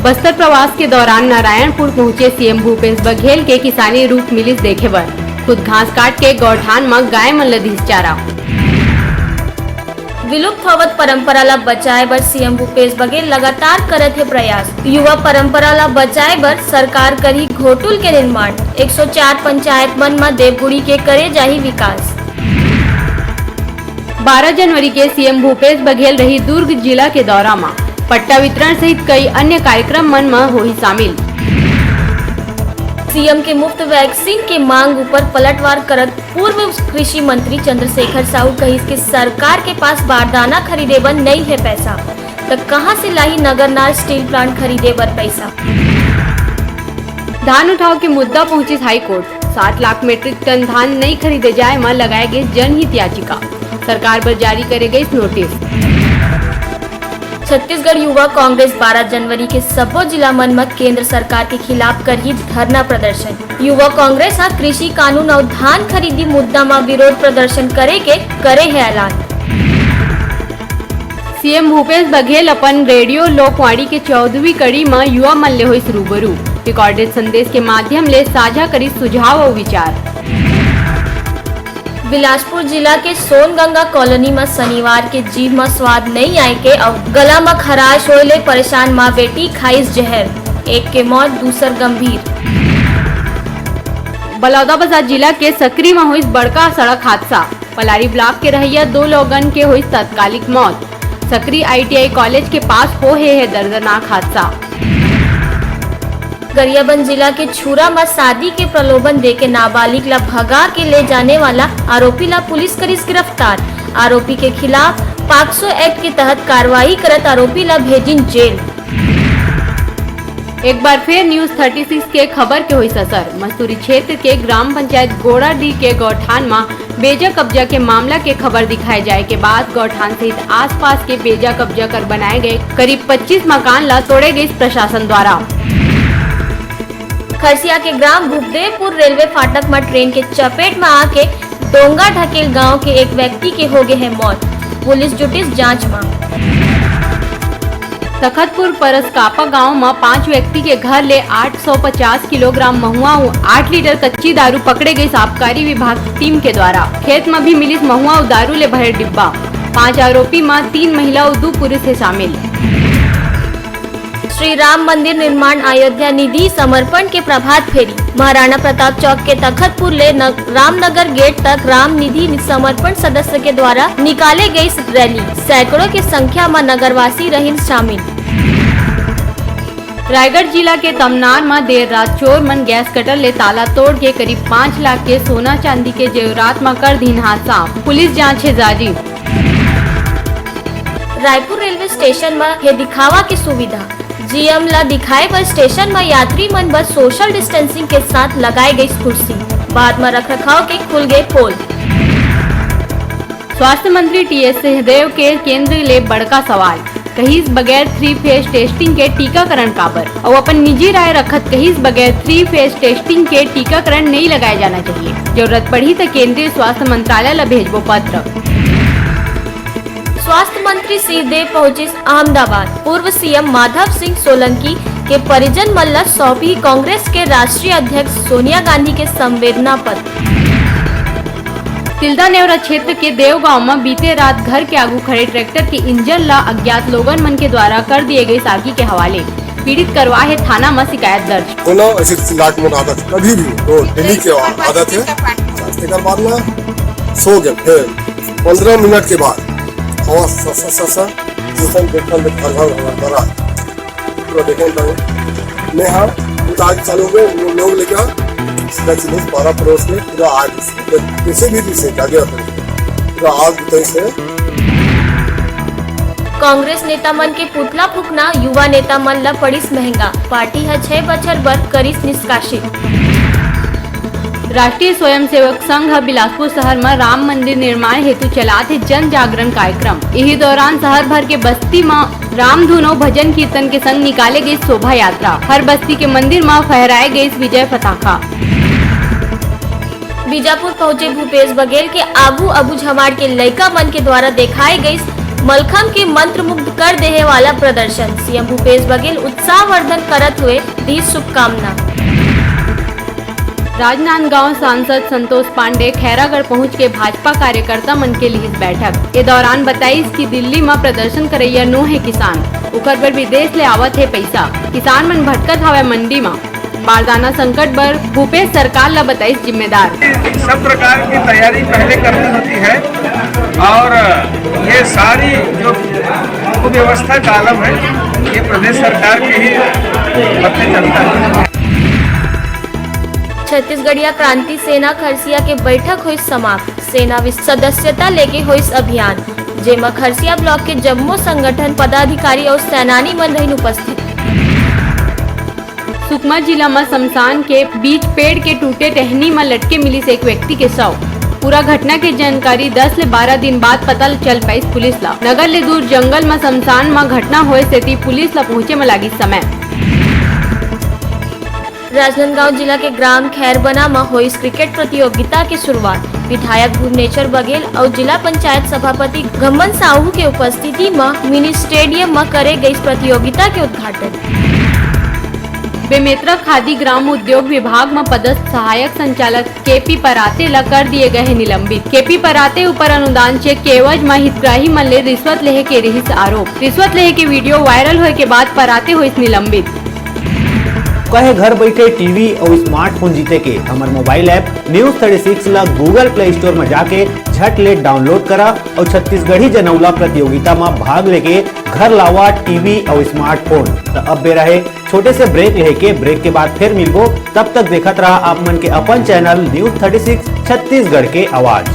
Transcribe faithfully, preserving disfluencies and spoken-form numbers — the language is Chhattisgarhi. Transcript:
बस्तर प्रवास के दौरान नारायणपुर पहुंचे सीएम भूपेश बघेल के किसानी रूख मिलिस देखे बर। खुद घास काट के गौठान म गाय मन ल दिस चारा। विलुप्त होवत परंपरा ला बचाए बर सीएम भूपेश बघेल लगातार करत हे प्रयास। युवा परंपरा ला बचाए बर सरकार करही घोटुल के निर्माण। एक सौ चार पंचायत मन म देवगुड़ी के करे जाही विकास। बारह जनवरी के सीएम भूपेश बघेल रही दुर्ग जिला के दौरा म। पट्टा वितरण सहित कई अन्य कार्यक्रम मन म होही शामिल। सीएम के मुफ्त वैक्सीन के मांग ऊपर पलटवार करत पूर्व कृषि मंत्री चंद्रशेखर साहू कहिस कि सरकार के पास बारदाना खरीदे बर नइ हे पैसा, त कहां से लाही नगरनार स्टील प्लांट खरीदे बर पैसा? धान उठाव के मुद्दा पहुंचिस हाईकोर्ट। सात लाख मीट्रिक टन धान नइ खरीदे जाए म लगाए गे जनहित याचिका। सरकार बर जारी करे गइस नोटिस। छत्तीसगढ़ युवा कांग्रेस बारह जनवरी के सब्बो जिला मन म केंद्र सरकार के खिलाफ करही धरना प्रदर्शन। युवा कांग्रेस ह कृषि कानून अउ धान खरीदी मुद्दा म विरोध प्रदर्शन करे के करे हे ऐलान। सीएम भूपेश बघेल अपन रेडियो लोकवाणी के चौदहवीं कड़ी म युवा मन ले होइस रूबरू। रिकॉर्डेड संदेश के माध्यम ले साझा करिस सुझाव अउ विचार। बिलासपुर जिला के सोनगंगा कॉलोनी म शनिवार के जीभ म स्वाद नइ आए के अउ गला म खराश होए ले परेशान मां बेटी खाइस जहर, एक के मौत, दूसर गंभीर। बलौदाबाजार जिला के सकरी म होइस बड़का सड़क हादसा। पलारी ब्लॉक के रहइया दो लोगन के होइस तात्कालिक मौत। सकरी आईटीआई कॉलेज के पास हो हे, हे दर्दनाक हादसा। गरियाबंद जिला के छुरा म शादी के प्रलोभन देके नाबालिग ला भगा के ले जाने वाला आरोपी ला पुलिस करिस गिरफ्तार। आरोपी के खिलाफ पाक्सो एक्ट के तहत कार्रवाई करत आरोपी ला भेजिन जेल। एक बार फेर न्यूज थर्टी सिक्स के खबर के होइस असर। मस्तूरी क्षेत्र के ग्राम पंचायत गोड़ाडीह के गौठान म बेजा कब्जा के मामला के खबर दिखाए जाए के बाद गौठान सहित आसपास के बेजा कब्जा कर बनाए गए करीब पच्चीस मकान ला तोड़े गइस प्रशासन द्वारा। खरसिया के ग्राम भूपदेवपुर रेलवे फाटक म ट्रेन के चपेट म आके डोंगा ढकेल गांव के एक व्यक्ति के हो गे हे मौत। पुलिस जुटिस जांच म। तखतपुर परसकापा गांव म पांच व्यक्ति के घर ले आठ सौ पचास किलोग्राम महुआ अउ आठ लीटर कच्ची दारू पकड़े गइस आबकारी विभाग टीम के द्वारा। खेत म भी मिलिस महुआ अउ दारू ले भरे डिब्बा। पांच आरोपी म तीन महिला अउ दू पुरुष हे शामिल। श्री राम मंदिर निर्माण अयोध्या निधि समर्पण के प्रभात फेरी। महाराणा प्रताप चौक के तखतपुर ले न-, रामनगर गेट तक राम निधि समर्पण सदस्य के द्वारा निकाले गई रैली। सैकड़ों के संख्या म नगरवासी रहिन शामिल। रायगढ़ जिला के तमनार म देर रात चोर मन गैस कटर ले ताला तोड़ के करीब पाँच लाख के सोना चांदी के जेवरात म कर दीन हाथ साफ। पुलिस जांच हे जारी। रायपुर रेलवे स्टेशन म हे दिखावा के सुविधा। जीएम ला दिखाए बर स्टेशन म यात्री मन बर सोशल डिस्टेंसिंग के साथ लगाए गई कुर्सी। बाद म रखरखाव के खुल गए पोल। स्वास्थ्य मंत्री टीएस सिंहदेव के केंद्र ले बड़का सवाल, कहिस बगैर थ्री फेज टेस्टिंग के टीकाकरण काबर? अउ अपन निजी राय रखत कहिस बगैर थ्री फेज टेस्टिंग के टीकाकरण नइ लगाए जाना चाहिए, जरूरत पड़ही त केंद्रीय स्वास्थ्य मंत्रालय ल भेजबो पत्र। स्वास्थ्य मंत्री सिंहदेव पहुंचिस अहमदाबाद, पूर्व सीएम माधव सिंह सोलंकी के परिजन मन ल सौंपही कांग्रेस के राष्ट्रीय अध्यक्ष सोनिया गांधी के संवेदना पत्र। तिल्दा नेवरा क्षेत्र के देवगांव म बीते रात घर के आगू खड़े ट्रैक्टर के इंजन ल अज्ञात लोगन मन के द्वारा कर दिए गइस आगी के हवाले। पीड़ित करवा हे थाना म शिकायत दर्ज। कोनो ऐसे चिल्लाट मोट आदत कभी भी, वो डेली के आदत है। तेकर बाद ना सो गए, फिर पंद्रह मिनट के बाद हवा स-, स-, स-, स-, जैसन देखल देख घर घर घर घर आ। पूरा देखल रहो। मैं हाँ, वो तो आग चालू हो गए, वो लोग लेकर सीधा चले बारह पड़ोस में, पूरा आग जैसे भी, जैसे जागे होते हैं, पूरा आग उतरी से। कांग्रेस नेता मन के पुतला फूकना, युवा नेता मन ला पड़िस महंगा, पार्टी ह छह बछर बर करिस निष्कासित। राष्ट्रीय स्वयंसेवक संघ ह बिलासपुर शहर म राम मंदिर निर्माण हेतु चलात हे जन जागरण कार्यक्रम। इही दौरान शहर भर के बस्ती म रामधुन अउ भजन कीर्तन के संग निकाले गइस शोभा यात्रा। हर बस्ती के मंदिर म फहराए गइस विजय पताका। बीजापुर पहुंचे भूपेश बघेल के आगू अबू झमाड़ के लइका मन के द्वारा देखाए गइस मलखम के मंत्रमुग्ध कर देहे वाला प्रदर्शन, सीएम भूपेश बघेल उत्साहवर्धन करत हुए दी शुभकामना। राजनांदगांव सांसद संतोष पांडे खैरागढ़ पहुंच के भाजपा कार्यकर्ता मन के लिहिस बैठक। ए दौरान बताइस कि दिल्ली म प्रदर्शन करैया नो हे किसान, ओकर बर विदेश ले आवत हे पइसा। किसान मन भटकत हवय मंडी म। बारदाना संकट बर भूपेश सरकार ल बताइस जिम्मेदार। सब प्रकार की तैयारी पहले करनी होती है और ये सारी जो कुव्यवस्था का आलम है, ये प्रदेश सरकार के ही पत्ते चलता है। छत्तीसगढ़िया क्रांति सेना खरसिया के बैठक होइस समाप्त। सेना विस-, सदस्यता लेके होइस अभियान, जेमा खरसिया ब्लॉक के जम्मो संगठन पदाधिकारी अउ सेनानी मन रहिन उपस्थित। सुकमा जिला म शमशान के बीच पेड़ के टूटे टहनी म लटके मिलिस एक व्यक्ति के शव। पूरा घटना के जानकारी दस ले बारह दिन बाद पता चल पाइस पुलिस ला। नगर ले दूर जंगल म शमशान म घटना होए सेती पुलिस ला पहुंचे म लागिस समय। राजनांदगांव जिला के ग्राम खैरबना म होइस क्रिकेट प्रतियोगिता के शुरुआत। विधायक भुवनेश्वर बघेल अउ जिला पंचायत सभापति घमन साहू के उपस्थिति म मिनी स्टेडियम म करे गइस प्रतियोगिता के उद्घाटन। बेमेतरा खादी ग्राम उद्योग विभाग म पदस्थ सहायक संचालक केपी पराते ल कर दिए गए हे निलंबित। केपी पराते ऊपर अनुदान चेक के एवज म हितग्राही मन ले रिश्वत लेहे के रिहिस आरोप। रिश्वत लेहे के वीडियो वायरल होए के बाद पराते होइस निलंबित। कहे घर बैठे टीवी अउ स्मार्टफोन जीते के हमर mobile app news thirty six ला Google Play Store म जाके झट ले डाउनलोड करा अउ छत्तीसगढ़ी जनउला प्रतियोगिता म भाग लेके घर लावा टीवी अउ स्मार्टफोन। त अब बेरा हे छोटे से ब्रेक लेके, ब्रेक के बाद फिर मिलबो। तब तक देखत रहा आप मन के अपन channel news thirty six Chhattisgarh के आवाज।